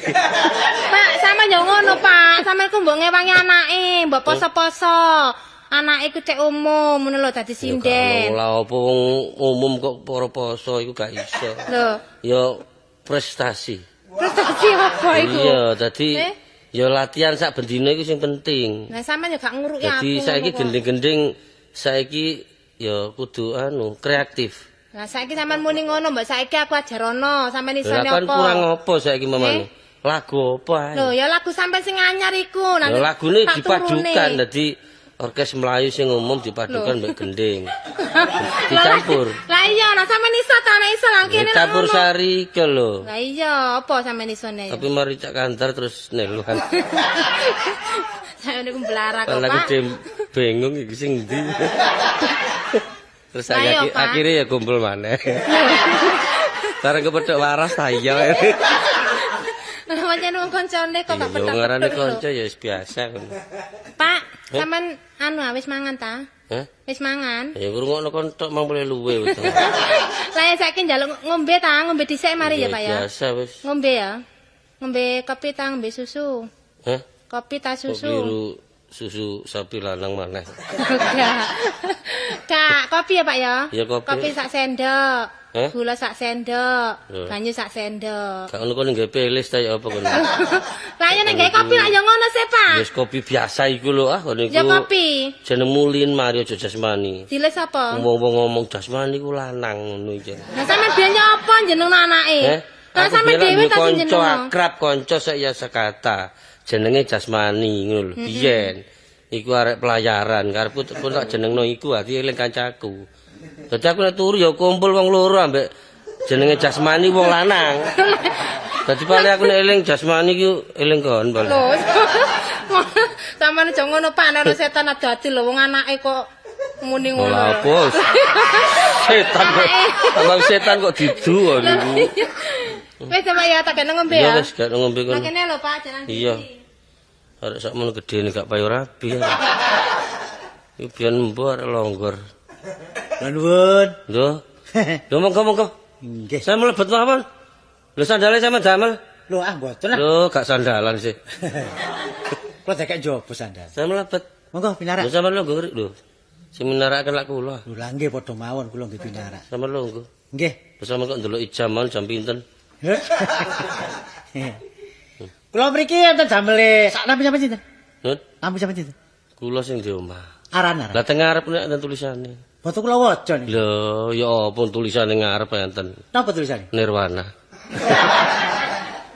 Pak, sampeyan yo ngono Pak. Sampeyan ku mbok ngewangi anake, mbok poso-poso. Anake ku cek umum ngono lho dadi sinden. Lah apa wong umum kok para poso iku gak iso. Lho. Ya prestasi. Prestasi apa iku? Iya, dadi ya latihan sak bendina iku sing penting. Lah sampeyan yo gak nguruki aku. Dadi saiki gending-gending saiki ya kudu anu kreatif. Lah saiki sampean muni ngono, mbok saiki aku ajarono, sampean isone apa? Lah kurang apa saiki mamane? Lagu apa ae? Lho ya lagu sampean sing anyar iku. Lha lagune dipadukan dadi orkes Melayu sing umum dipadukan mbek gending. Dicampur. Lah iya, nah sampean iso ta nek iso lang kene. Campur sari iki lho. Lah iya, apa sampean isone? Tapi mari cak kantor terus neluan. Sampeyan niku mblarak kok, Pak. Lah bingung iki sing ndi. Terus akhirnya ya kumpul maneh. Bareng kepethuk waras ta iya. Lah pancen wong kancane kok gak petak. Ngarane kanca ya wis biasa ngono. Pak, sampean anu wis mangan ta? Hah? Wis mangan? Ya ngrungokno kon tok mang boleh luwe wis. Lah ya saiki njaluk ngombe ta, ngombe dhisik mari ya Pak ya. Biasa wis. Ngombe ya. Ngombe kopi ta, ngombe susu. Hah? Kopi ta susu. Kok susu sapi lanang maneh. Gak. Gak, Pak, kopi ya, Pak ya? Iya, kopi. Kopi sak sendok. Eh? Gula sak sendok, Lho. banyu sak sendok. Gak ngono kono nggawe pelis ta ya apa kono. Lah ya nek gawe kopi lak ya ngono sih, Pak. Wis kopi biasa iku lho ah kono iku. Ya kopi. Jenengmu Lin Mario aja jasmani. Diles apa? Wong-wong ngomong jasmani ku lanang ngono iki. Lah sampean biyen ya apa jeneng anake? Eh? Lah Aku sampean biyen dhewe duwe ta sing kanca jeneng. akrab kanca sek ya sekata. Jenenge jasmani ngono lho. Biyen iku arek pelayaran, karepku pun tak jenengno iku ati eling kancaku. Dadi aku nek turu ya kumpul wong loro ambek jenenge jasmani wong lanang. Dadi paling aku nek eling jasmani ku eling kon paling. Lho. Sampeyan aja ngono Pak, nek ana setan adu-adu lho wong anake kok muni ngono. Lah apa? Setan kok. Abang setan kok didu kok niku. Wis Pak ya tak kena ngombe Ya ya. wis gak ngombe Lah kono. kene lho Pak, jalan. Iya. Arek sakmono gedene gak payu rabi. Ya. Iku biyen embo arek longgor. Lah nuwun. Lho. Lho monggo monggo. Nggih. Saya mlebet mawon. Lho sandale sampean damel. Lho ah mboten ah. Lho gak sandalan sih. Kula dekek njaba sandal. Saya mlebet. Monggo pinarak. Lho sampean longgo lho. Sing minarakaken lak kula. Lho lah nggih padha mawon kula nggih pinarak. Sampean longgo. Nggih. Lho sampean kok ndelok jam mawon jam pinten? Kula mriki enten damele sak nampi sampean sinten? Nun, Nampi sampean sinten? kula sing di omah. Aran-aran. Lah teng ngarep nek enten tulisane. Boten kula waca niki. Lho, ya apa tulisane ngarep enten? Napa tulisane? Nirwana.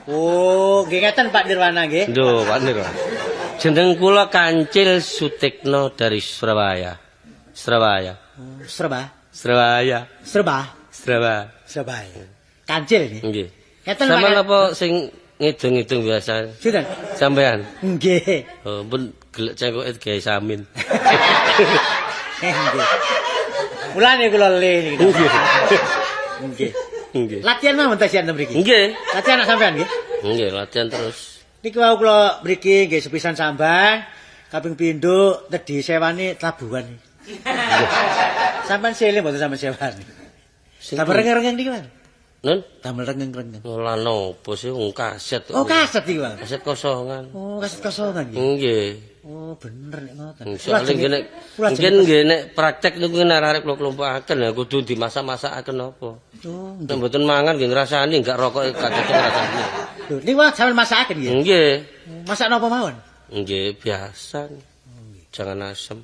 Oh, nggih ngeten Pak Nirwana nggih. Lho, Pak Nirwana. Jeneng kula Kancil Sutikno dari Surabaya. Surabaya. Serba, Surabaya. serba, Surabaya. Surabaya. Kancil nggih. Nggih. Ngeten Sampeyan Pak. apa sing ngidung-ngidung biasa? Sinten? Sampeyan. Nggih. Oh, pun gelek cengkoke gawe samin. Nggih. Mulane kula le niki. Nggih. Nggih. Latihan mawon ta sian mriki. Nggih. Latihan anak sampean nggih. Nggih, latihan terus. Niki wau kula mriki nggih sepisan samban, kaping pindho tedhi sewane tabuhan. Sampean sele mboten sampean sewani. Sing Damel rengeng-rengeng niki, Pak. Nun, Damel rengeng-rengeng. lah nopo sih wong kaset. Oh, kaset iki, Pak. Kaset kosongan. Oh, kaset kosongan nggih. Nggih. Oh, bener nek ngoten. Soale nggih nek mungkin nggih nek praktek niku nek arek kula klompokaken ya kudu dimasak-masakaken apa. Oh, Nek mboten mangan nggih ngrasani enggak rokok gak cocok ngrasani. lho, niku wau sampean masakaken nggih. Nggih. Masak napa mawon? Nggih, biasa. Jangan asem.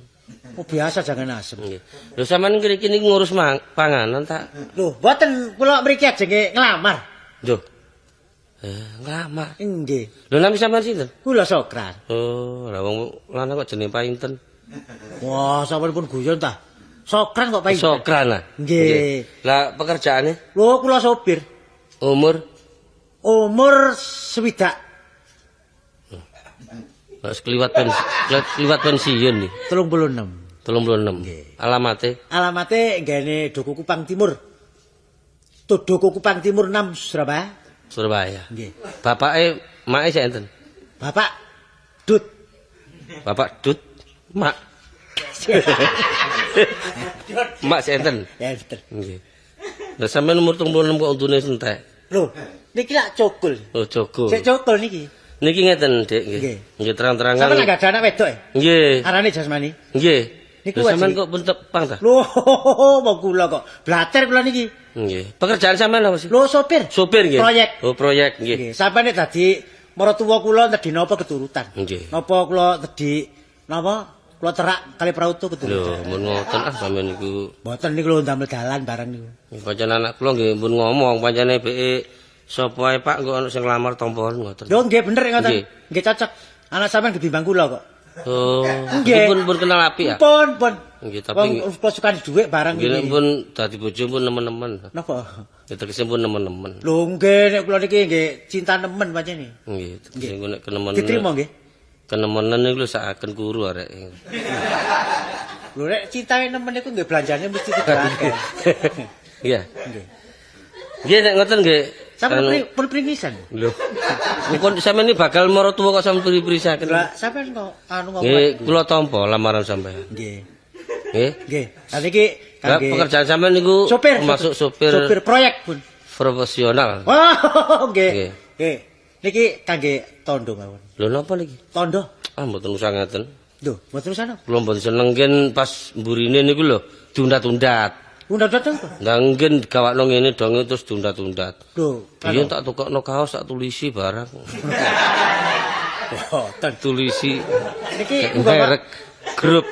Oh, biasa jangan asem. Nggih. Lho sampean ngriki niku ngurus panganan tak? Lho, mboten kula mriki ajenge nglamar. Lho. Nglamar. Nggih. Lho nami sampean sinten? Kula Sokran. Oh, lah wong lanang kok jenenge Painten. Wah, sampean pun guyon ta. Sokran kok Painten. Sokran lah. Nggih. Lah pekerjaane Lho, kula sopir. umur Umur swidak wis kliwat kliwat pensiun nih. 36. 36. Alamate Alamate nggene Doko Kupang Timur. Doko Kupang Timur 6 Surabaya. Surabaya. Nggih. Bapake make sik enten. Bapak Dut. Bapak Dut Mak. Mak sik enten. Ya betul. Nggih. Lah sampean umur 36 kok untune entek. Lho, niki lak cokul. Oh, Joko. Sik cokul niki. Niki ngeten, Dik, nggih. Nggih. Nggih terang-terangan. Sampeyan gak ada anak wedok e? Nggih. Arane Jasmani. Nggih. Niku Lho sampean wajib. kok pun tepang ta? Lho, mau kula kok. Blater kula niki. Nggih. Pekerjaan sampean apa sih? Lho sopir. Sopir nggih. Proyek. Oh, proyek nggih. Nggih, sampeyan nek dadi maratuwa kula tedhi napa keturutan. Nggih. Napa kula tedhi napa kula terak kali prauto keturutan. Lho, mun ngoten ah sampean niku. Mboten niku lho ndamel dalan bareng niku. Pancen anak kula nggih pun ngomong pancene beke sapa ae Pak engko ana sing nglamar tampa ngoten. Lho nggih bener ngoten. Nggih. Nggih cocok. Anak sampean gebimbang kula kok. Oh, Nggih. pun pun kenal apik ya. Pun, pun. Nggih, tapi wong kula sukani dhuwit bareng nggih nek niki. pun dadi bojo pun nemen-nemen. Napa? Ya tegese pun nemen-nemen. Lho nggih nek kula niki nggih cinta nemen pancene. Nggih, tegese engko nek kenemenen. Diterima nggih. Kenemenen niku lho sakaken kuru arek. Lho nek cintae nemen niku nggih belanjane mesti kudu akeh. Iya. Nggih. Nggih nek ngoten nggih. Sampeyan Anu, pun pringisan. Lho. Kok sampeyan ini bakal mara tuwa kok sampeyan pri-prisaken. Lah sampeyan kok anu ngomong. Nggih, kula tampa lamaran sampeyan. Nggih. Nggih. Nggih. Lah niki Lah kangge pekerjaan sampeyan niku sopir, masuk sopir, Sopir proyek, Bun. profesional. Oh, nggih. Nggih. Nggih. Niki kangge tondo mawon. Lho napa niki? Tondo. Ah mboten usah ngaten. Lho, mboten usah napa? Kula mboten seneng gen pas mburine niku lho, diundat-undat. Undat-undat apa? Lah nggih digawakno ngene donge terus diundat-undat. Lho, biyen tak tukokno kaos tak tulisi barang. Boten tulisi. Niki merek grup.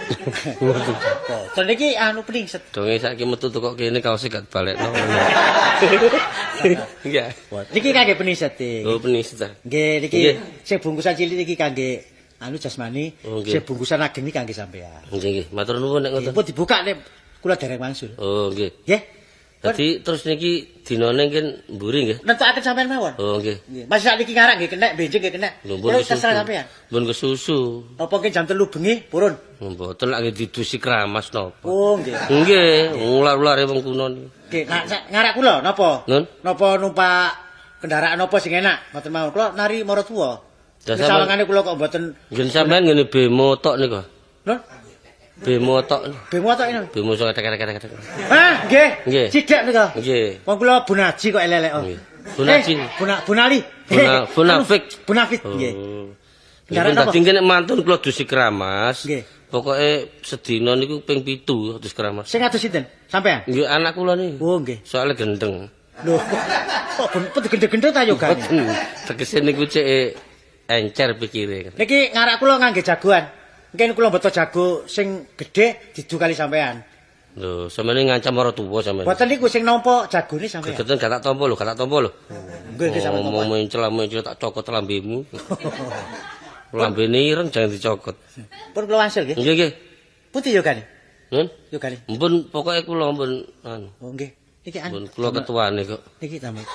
Boten niki anu peningset. Donge saiki metu tukok kene kaose gak dibalekno. Nggih. Niki kangge peningset. Oh, peningset. Nggih, niki sing bungkusan cilik niki kangge anu jasmani, sing bungkusan ageng niki kangge sampean. Nggih, nggih. Matur nuwun nek ngoten. Pun dibuka nek kula dereng wangsul. Oh, nggih. Nggih. Dadi terus niki dinane nggih mburi nggih. Nentokaken sampean mawon. Oh, nggih. Nggih. Mas sakniki ngarak nggih kenek, benjing nggih kenek. Lho terserah sampean. Mbun kesusu. Apa nggih jam 3 bengi purun? Mboten lak nggih didusi kramas napa. Oh, nggih. Nggih, ular-ulare wong kuno niku. Nggih, ngarak kula napa? Napa numpak kendaraan napa sing enak? Ngoten mawon. Kula nari maratuwa. Sawangane kula kok mboten. Nggih sampean ngene bemo tok niku. Lho? Bemo tok. Bemo tok ini. Bemo sok tek-tek-tek. Hah, nggih. Cidhek nika. Nggih. Wong kula Bonaji kok elek-elek. Nggih. Bonaji. Bonali. Bonafik. Bonafit nggih. Nggih. Dadi nek mantun kula dusi keramas. Nggih. Pokoke sedina niku ping 7 adus keramas. Sing adus sinten? Sampean? Nggih, anak kula niku. Oh, nggih. Soale gendeng. Lho, kok gendeng-gendeng ta yo gane? Tegese niku cek encer pikire. Niki ngarak kula ngangge jagoan. Mungkin kula mbeto jago sing gedhe didu kali sampean. Lho, sampeyan ngancam ora tuwa sampeyan. Mboten niku sing nampa jagone sampean. Gegeten gak tak tampa lho, gak tak tampa lho. Nggih, nggih sampean tampa. Ngomong mencela-mencela tak cokot lambemu. Lambene ireng jangan dicokot. Pun kula wangsul nggih. Nggih, nggih. Putih yogane. Nun? Yogane. Mpun pokoke kula mpun anu. Oh nggih. Niki anu. Mpun kula ketuane kok. Niki damel.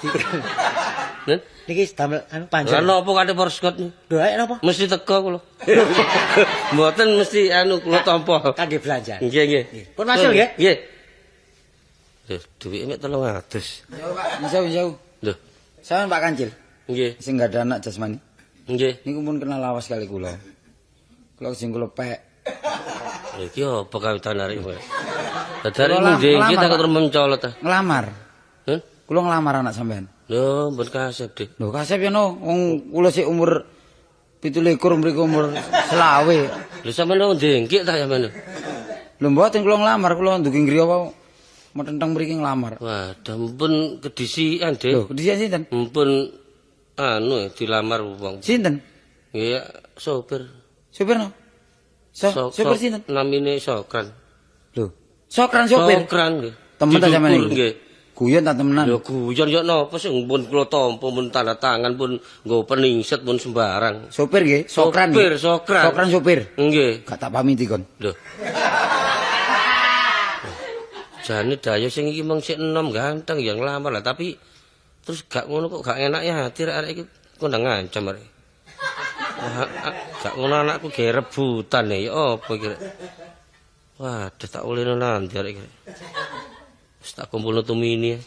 Nun? Niki damel anu panjang. Lah napa kate porskot niku? Lho, ayo napa? Mesti teko kula. Mboten mesti anu kula tampa. Kangge belanja. Nggih, nggih. Pun wangsul nggih? Nggih. Lho, duwike mek 300. Yo, Pak, jauh-jauh. Lho, sampean Pak Kancil. Nggih. Sing gak ada anak jasmani. Nggih. Niku pun kenal lawas kali kula. Kula sing kula pek. Lha iki apa kawitan arek kowe? Dadare ngendi iki tak terus mencolot ta. Nglamar. Heh? Kula nglamar anak sampean. Lho, mbon kasep, Dik. Lho, kasep ya no, wong kula sik umur 27 mriku umur 25. Lho sampean wong ndengkik ta sampean? Lho mboten kula nglamar, kula ndugi griya apa metenteng mriki nglamar. Waduh, mpun kedisian, Dik. Lho, kedisian sinten? Mpun anu dilamar wong. Sinten? Nggih, sopir. Sopir no? Sopir sinten? Namine Sokran. Lho, Sokran sopir. Sokran nggih. Temen ta sampean iki? Nggih. Guyon ta temenan? Lho guyon yo napa sing pun kula tampa pun tanda tangan pun nggo peningset pun sembarang. Sopir nggih, Sokran. Sopir, Sokran. Sokran sopir. Nggih. Gak tak pamiti kon. Lho. Jane dayo sing iki mung sik enom ganteng ya nglamar lah tapi terus gak ngono kok gak enak ya hati arek iki kondang ngancam arek. Wah, gak ngono anakku gawe rebutan ya apa iki. Waduh tak ulino nanti arek iki. Wis tak kumpulno tumini.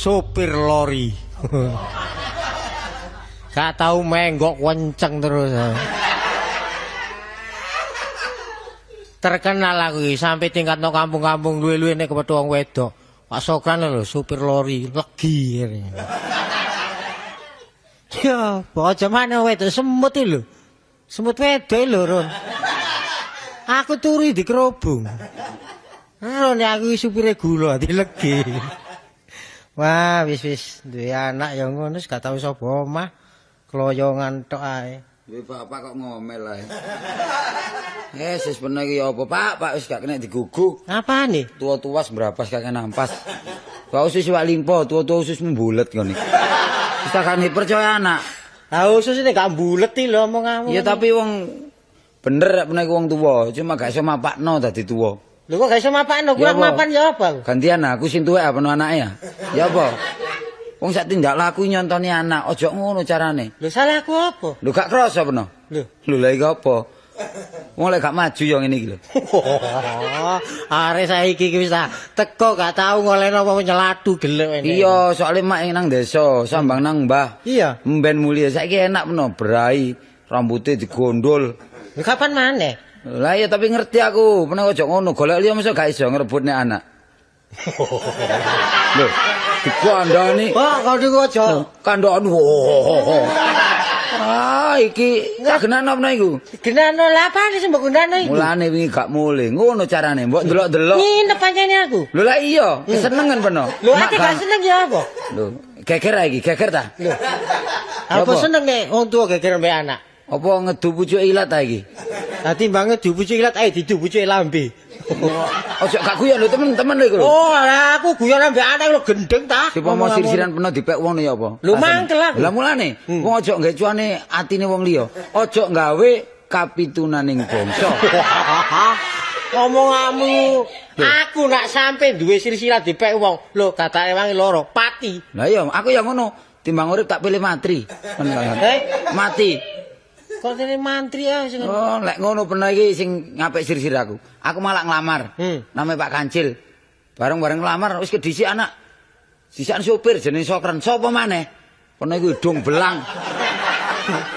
Sopir lori. Gak tau menggok kenceng terus. Terkenal aku iki sampai tingkat no kampung-kampung luwe-luwe nek kepethuk wong wedok. Pak Sokran lho sopir lori legi. Ya, aja maneh wedok semut iki lho. Semut wedok lho, Ron. Aku turu di kerobong. Ron aku supire gula dadi legi. Wah, wis duwe anak ya ngono wis gak tau sapa omah, kloyongan tok ae. Duwe bapak kok ngomel ae. Wis bener iki apa, Pak? Pak wis gak kena digugu. Apane? Tua-tua sembrapas kakek nampas. Pak usus iwak limpo, tua-tua ususmu bulet ngene. Wis tak kane percaya anak. Lah usus ini gak mbulet iki lho omonganmu. Ya tapi wong bener nek menawa wong tuwa, cuma gak iso mapakno dadi tuwa. Lho kok gak iso mapakno? Kurang mapan ya apa? Gantian aku sing tuwek apa no anake ya? Ya apa? Wong sak tindak laku nyontoni anak, aja ngono carane. Lho salahku apa? Lho gak krasa peno. Lho, lho lha iki apa? Wong lek gak maju ya ngene iki lho. Arek saiki iki wis teko gak tau ngolehno apa nyelatu gelek ngene. Iya, soalé mak nang desa, sambang nang mbah. Iya. Mben mulia saiki enak peno brai, rambute digondol. Lho kapan maneh? Lah iya tapi ngerti aku, peno aja ngono, golek liya mosok gak iso ngrebutne anak. Lho, dikandani. Pak, kok niku aja kandhane. Ah, iki tak genano apa iku? Genano lha apane sing mbok gunakno iku? Mulane wingi gak mulih, ngono carane, mbok ndelok-ndelok. Nginep pancene aku. Lho lah iya, kesenengan peno. Lho ate gak seneng ya apa? Lho, geger a iki, geger ta? Lho. Apa seneng nek wong tuwa geger mbek anak? Apa ngedu pucuke ilat ta iki? Lah timbang ngedu pucuke ilat ae didu pucuke lambe. Ojo gak guyon lho temen-temen lho iku lho. Oh, lah aku guyon ambek anak lho gendeng ta. Supama sir-siran peno dipek wong ya apa? Lho mangkel aku. Lah mulane wong ojo nggawe cuane atine wong liya. Ojo gawe kapitunaning bangsa. Omonganmu, aku nak sampe duwe silsilah dipek wong, lho katake wangi loro, pati. Lah iya, aku ya ngono, timbang urip tak pilih matri. Mati. Kok dene mantri ya sing. Oh, lek ngono peno iki sing ngapik sir-sir aku. Aku malah nglamar. Namanya Pak Kancil. Bareng-bareng nglamar wis kedhisik anak. Disikan sopir jenenge Sokran. Sapa maneh? Peno iku hidung belang.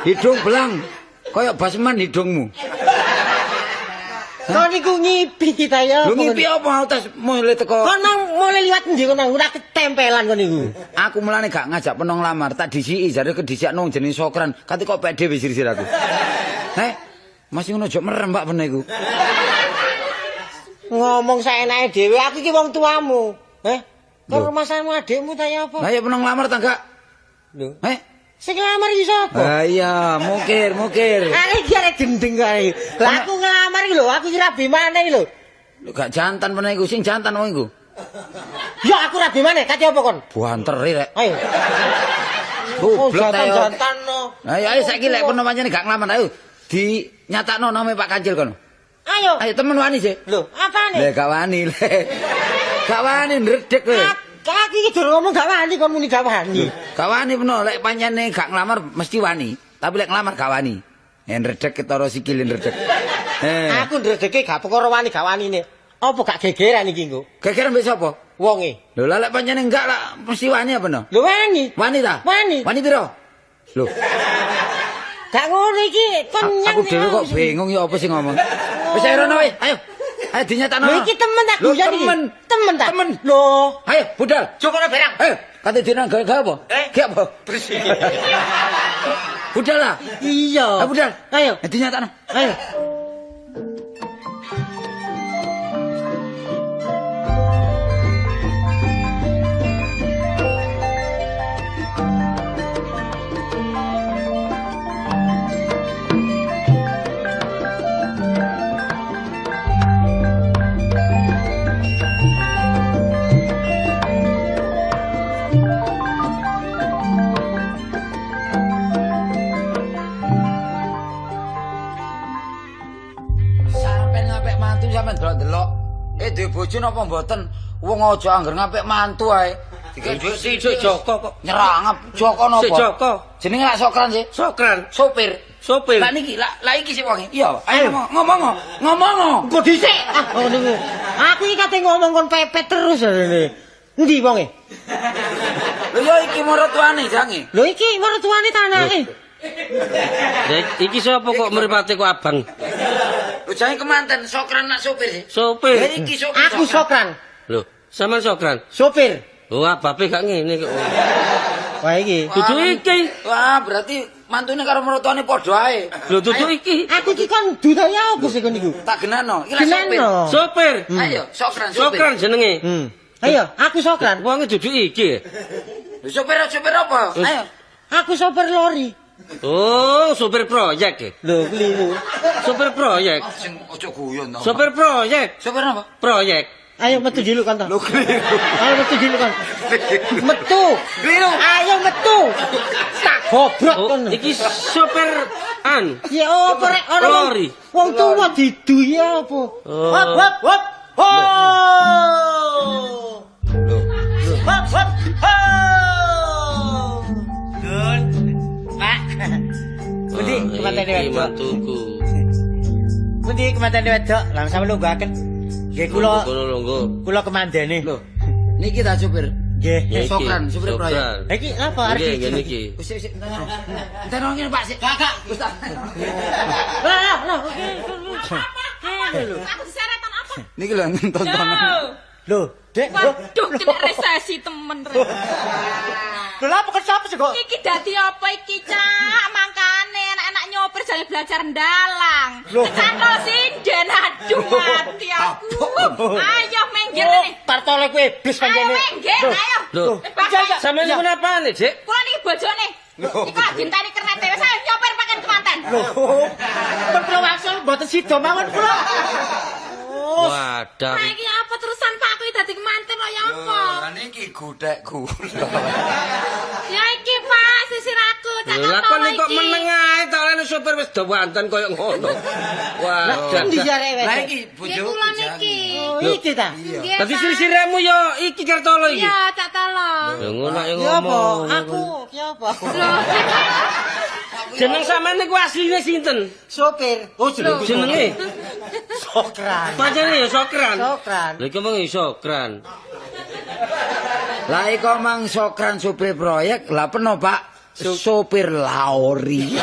Hidung belang. Kaya basman hidungmu. Kok niku ngipi ta ya? Lho ngipi apa tes mulih teko. Kok nang mulih liwat endi kono ora ketempelan kon niku. Aku mulane gak ngajak peno nglamar, tak disiki jare kedhisikno jenenge Sokran. Kate kok pek dhewe sir-sir aku. Heh, masih ngono aja merem Pak peno iku. Ngomong saenake dhewe, aku iki wong tuamu. Heh, kok rumasamu adikmu ta ya apa? Lah ya peno nglamar ta gak? Lho. Heh. Sing nglamar iki sapa? Ah iya, mukir. Arek iki arek gendeng kae. Lah aku nglamar iki lho, aku iki rabi maneh iki lho. Lho gak jantan meneh iku, sing jantan wong iku. Ya aku rabi maneh, kate apa kon? Buanter rek. Ayo. Goblok ta yo. Jantan no. Ayo ayo saiki lek peno pancene gak nglamar, ayo dinyatakno name Pak Kancil kono. Ayo. Ayo temen wani sih. Lho, apane? Lek gak wani lek. Gak wani ndredeg kowe. Aku iki durung ngomong gak wani kon muni gak wani. Gak wani peno lek pancene gak nglamar mesti wani, tapi lek nglamar gak wani. Ndredeg ketara sikile ndredeg. Aku ndredege gak perkara wani gak wanine. Apa gak gegeran iki engko? Gegeran mbek sapa? Wonge. Lho lah lek pancene enggak lak mesti wani apa no? Lho wani. Wani ta? Wani. Wani piro? Lho. Gak ngono iki kon nyang. Aku dhewe kok bingung ya apa sing ngomong. Wis ayo rono wae, ayo. Ayo dinyatakno. Lho iki temen tak guyon iki. Temen ta? Temen. Lho. Ayo budal. Jokono barang. Ayo, kate dina gawe apa? Ge apa? Bersih. Budal lah. Iya. Ayo budal. Ayo. Dinyatakno. Ayo. Sampeyan delok-delok. Duwe bojo napa mboten? Wong aja angger ngapik mantu ae. Dikek sik Joko kok nyerangap Joko napa? Sik Joko. Jenenge lak Sokran sih. Sokran. Sopir. Sopir. Lah niki, lah iki sik wonge. Iya, ayo ngomong. Ngomong. Kok dhisik? Ah, ngono. Aku iki kate ngomong kon pepet terus rene. Endi wonge? Lho ya iki maratuane jange. Lho iki maratuane ta anake? Lah iki sapa kok mripate kok abang? Lho jange kemanten Sokran nak sopir sih. Sopir. Lah iki sopir. Aku Sokran. Lho, sampean Sokran? Sopir. Oh, ababe gak ngene kok. Wah iki. Dudu iki. Wah, berarti mantune karo mertuane padha ae. Lho dudu iki. Aku iki kon dudu ya apa sih kon niku? Tak genano. Iki lah sopir. Sopir. Ayo, Sokran sopir. Sokran jenenge. Ayo, aku Sokran. Wonge dudu iki. Lho sopir sopir apa? Ayo. Aku sopir lori. Oh, sopir proyek e. Lho, keliru. Sopir proyek. Sing aja guyon to. Sopir proyek. Sopir apa? Proyek. Ayo metu dulu kan. Lho keliru. Ayo metu dulu kan. Metu. Keliru. Ayo metu. Tak goblok Oh, kon. iki sopir an. Ya apa rek ana Lori. Wong tuwa didu ya apa? Oh. Hop hop hop. Ho. Lho. Hop hop ho. Dun. Pak. Pundi kemantene Iki wedok? mantuku. Pundi kemantene wedok? Lah sampe lungguhaken. Nggih kula Kono lungguh. kula kemandene. Lho. Niki ta supir. Nggih. Ya iki, Sokran, supir proyek. Sokran. Iki apa arep Nggih, ngene iki. Wis sik sik entar. Entar ngene Pak sik. Kakak. Wis tak. Lah lah lah oke. Aku diseretan apa? Niki lho tontonan. Lho, Dek. Waduh, kena resesi temen rek. Lho lha apa kok sapa sih kok? Iki dadi apa iki, Cak? Mangkane anak-anak nyopir jane belajar ndalang. Kecantol sinden, aduh mati aku. Ayo minggir Oh, rene. tartole kuwi iblis Ayo pancene. minggir, ayo. Lho, Bapak, sampeyan niku napane, Dik? kula niki bojone. Iku lagi dinteni kernete wis ayo nyopir pakai kemanten. Lho. Pun kula wangsul mboten sida mawon kula. Wadah. Pak iki apa terusan Pak aku dadi kemanten kok ya apa? Lah niki gudhek kula. Ya iki Pak sisir aku cak Lho, lah kon kantol kok iki. meneng ae ta oleh sopir wis dawanten koyo ngono. Wadah. Endi jare Lah wedok? iki Nggih bojoku. kula niki. Oh iki ta. Nggih, Dadi Pak. sisiremu ya iki Kartolo iki. Iya, cak tolong. Ya ngono nek Ya apa? ngomong. Aku ya apa? Loh, Jeneng sampean niku asline sinten? Sopir. Oh, jenengku Jenenge Sokran. pancene ya Sokran. Sokran. Lha iki mung ya Sokran. Lah iko mang sokran supir proyek, lah peno Pak, sopir laori.